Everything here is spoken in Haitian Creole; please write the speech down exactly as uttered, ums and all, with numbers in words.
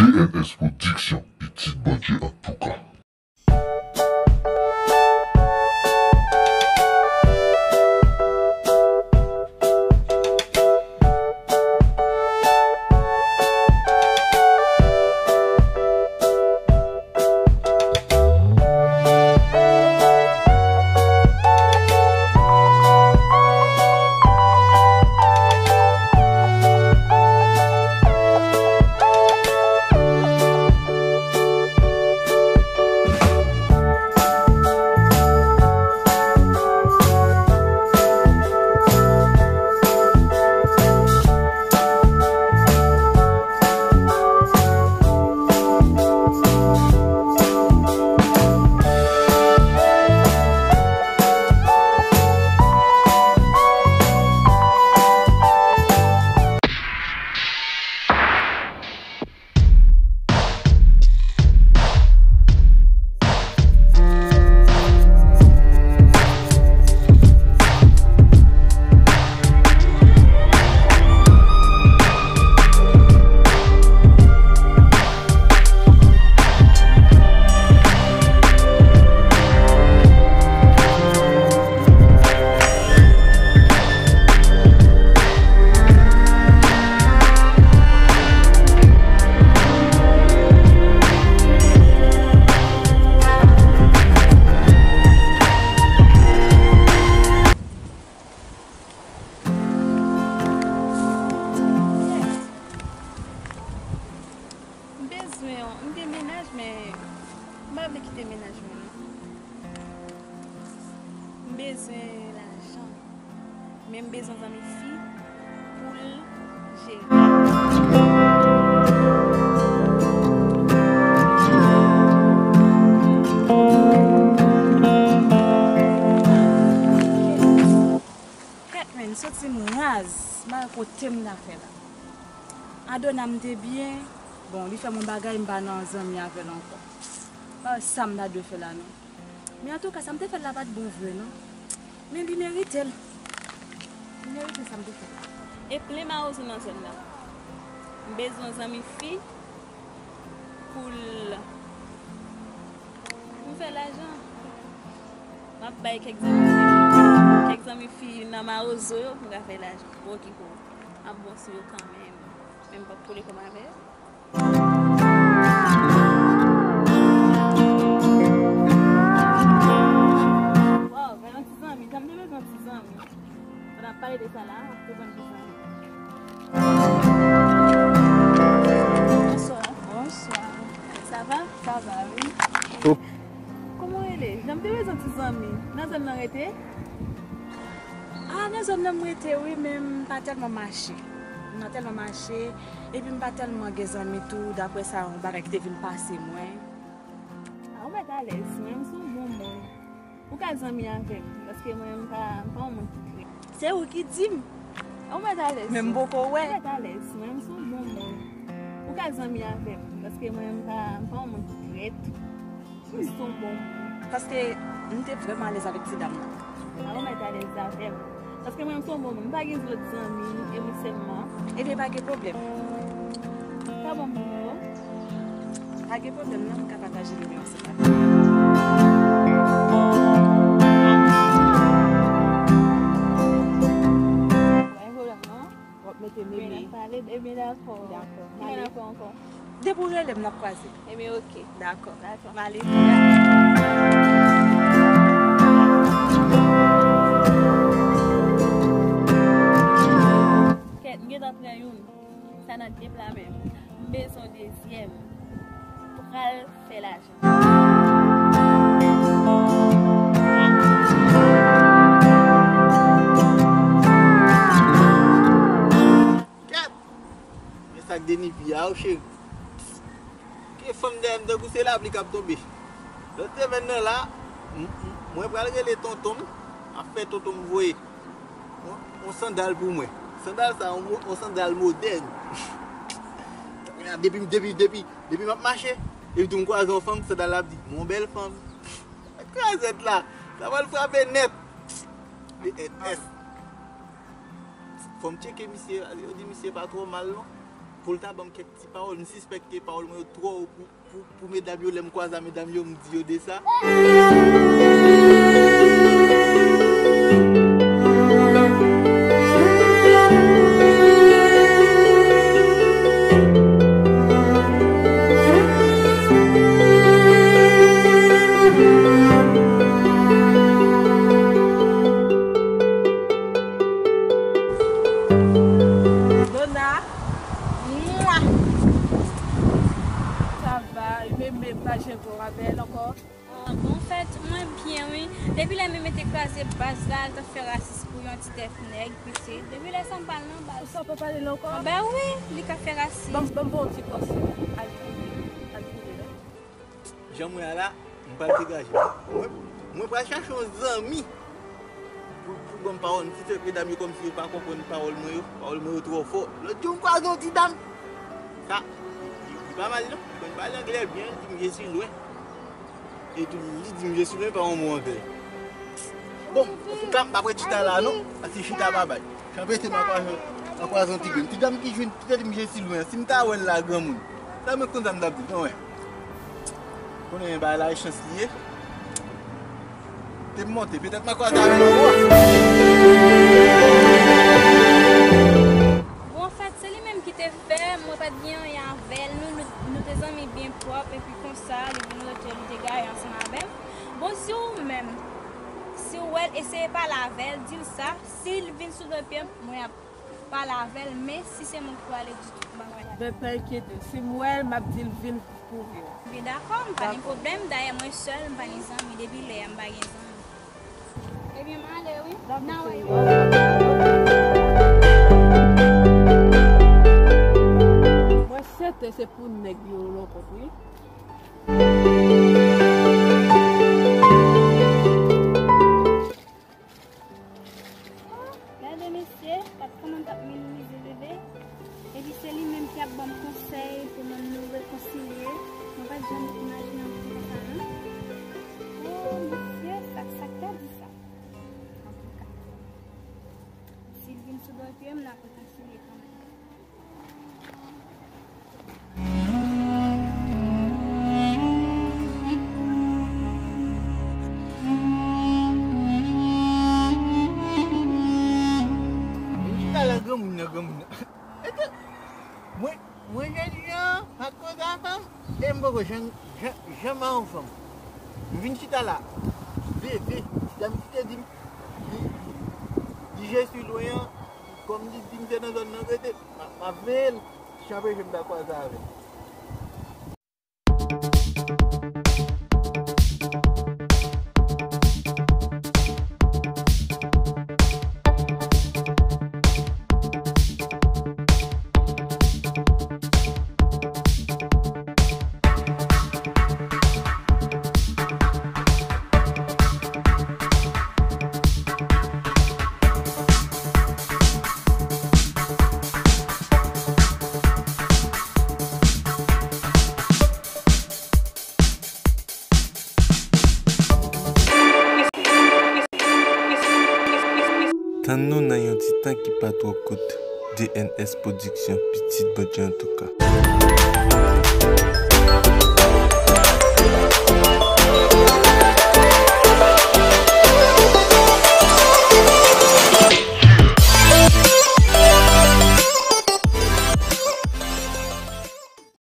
D N S Production, pitit Bondye antouka. M bezwen, m gen mennaj, men m pa vle kite mennaj mwen, non. M bezwen lajan, men m bezwen zanmi fi pou l jere. Kèt, men, soti m raz, m pa wè kote m ta fè la. Adona m te byen, bon, li fè m yon bagay, m pa nan zanmi avè l ankò. M pa wè sa m ta dwe fè la, non. Men antouka, sa m te fè l la pa t bon vre, non. Men li merite l. Li merite sa m te fè l la. E plen mawozo nan zòn nan. M bezwen zanmi fi pou l, pou m fè lajan. M ap bay kèk zanmi fi, kèk zanmi fi nan mawozo yo pou m ka fè lajan. Bon, ki pou m ap bon sou yo kanmenm. Men m p ap kole kòm avè yo. Waw, gade yon ti zanmi. Jan m te bezwen yon ti zanmi. Pandan n ap pale de sa la, m ap prezante zanmi. Bonswa. Bonswa. Sa va? Sa va, wi. Kòman w rele? Jan m te bezwen yon ti zanmi. Nan zòn nan rete? Ah, nan zòn nan m rete, wi, men m pa tèlman mache. M pa tèlman mache, epi m pa tèlman gen zanmi tou, daprè sa yon bagay ki te vin pase mwen. Ah, ou mèt alèz, mwen, m se yon bon moun. Ou ka zanmi avè m, paske mwen, m pa, m pa yon moun ki trèt. Se ou ki di m. Ah, ou mèt alèz. Men m poko wè. Ou mèt alèz, mwen, m se yon bon moun. Ou ka zanmi avè m, paske mwen, m pa, m pa yon moun ki trèt. M se yon bon moun. Paske m te vrèman alèz avèk ti dam nan. A, ou mèt alèz avè m. Paske mwen, m se yon bon moun. M pa gen lòt zanmi, e ou sèlman. Ebyen, pa gen pwoblèm. Sa bon pou mwen, non? Pa gen pwoblèm, non, m ka pataje nimewo ansanm avè w. Pa gen pwoblèm, non. W ap mete meme. Ebyen, dakò. Dakò. Ki lè n ap fè ankò? Depi w rele m, n ap kwaze. Ebyen, oke. Dakò. Dakò. M ale. Kèt, m gentan pran youn. Sa nan de pla menm. M bezwen dezyèm. Pral fè lajan. Kèt! Men sa k Deni pi a, o cheri. Ke fanm dèyè m tankou se lapli k ap tonbe. Lòt semèn nan la, m, m, mwen pral rele tonton m, ap fè tonton m voye yon, yon sandal pou mwen. Sandal sa, yon mo-, yon sandal modèn. Depi, depi, depi, depi m ap mache, epi tou m kwaze yon fanm, sandal la ap di, "Mon bèl fanm." Krazèt la, sa pral frape nèt. B N S. Fò m tcheke misye, yo di misye pa twò mal non. Pou l ta ban m kèk ti pawòl, m sispèk ke pawòl mwen yo twò wo pou, pou, pou medam yo. Lè m kwaze a medam yo, m di yo de sa. Dona. Mwa. Sa va, Meme, pa janm wè bèl ankò. Ah, bon, anfèt, mwen byen, wi. Depi lè Meme te kraze baz la, l t ap fè rasis pou yon ti tèt nèg, pitit. Depi lè sa, m pa al nan baz. Ou sa pa pale l ankò? Ah, ben wi, li ka fè rasis. Ban m, ban m ba w ti konsèy. Al kouri, al kouri, non. Jan m wè a la, m pral degaje. Mwen, mwen pral chache yon zanmi pou, pou ban m pawòl. M ti fè medam yo kòmsi yo pa konprann pawòl mwen yo. Pawòl mwen yo twò fò. Lòt jou, m kwaze yon ti dam. Sa, li, li, li pa mal, non. Li konn pale anglè byen, li di m je suis loin. E tou, li di m je suis loin pa yon mo anglè. Bon, antouka, m pa prè chita la, non. Paske chita pa bay. Jan pete m an kwaze, an kwaze yon ti grenn. Ti dam ki jwenn, ki te di m je suis loin. Si m ta wè l la, granmoun. Sa mwen konn sa m t ap di, non, wè. Konnen bagay la e chans li ye. Te m monte, petèt m a kwaze avè l ankò. Bon, anfèt, se li menm ki te fè, mwen pa t gen anyen avè l. Nou, nou, nou te zanmi byen pwòp, epi konsa, li vin rete, li te gaye ansanm avè m. Bon, si ou menm, si w wè l, eseye pale avè l, di l sa. Si l vin sou do pye m, mwen ap pale avè l, men si se mwen k prale ditou, m pa prale. Ben, pa enkyete w. Si m wè l, m ap di l vin kouvri w. Byen dakò, m pa gen pwoblèm. Dayè, mwen sèl, m pa gen zanmi. Depi lè a, m pa gen zanmi. Ebyen, m ale, wi. N a wè yo. Mwen sèten se pou nèg yo lòkòt, wi. Oh, gade mesye, gad kòman l t ap minimize bebe. Epi se li menm ki ap ban m konsèy pou moun nou rekonsilye. Mwen pa t janm imajine yon moun konsa, non. Oh, mesye, sa, sa k ta di sa? Antouka, si l vin sou do pye m, n ap rekonsilye kanmenm. Vin chita la, granmoun nan, granmoun nan. Mwen, mwen jèn jan, pa t konn sa fanm, e m poko janm, janm, janm wè yon fanm. M vin chita la, bebe, ti dam ki te di m, li, li, li je suis loin an, kòm li di m se nan zòn nan rete, m ap, m ap veye l, jan pete m ta kwaze avè l. Tann nou nan yon ti tan ki pa twò kout. D N S Production, pitit Bondye antouka.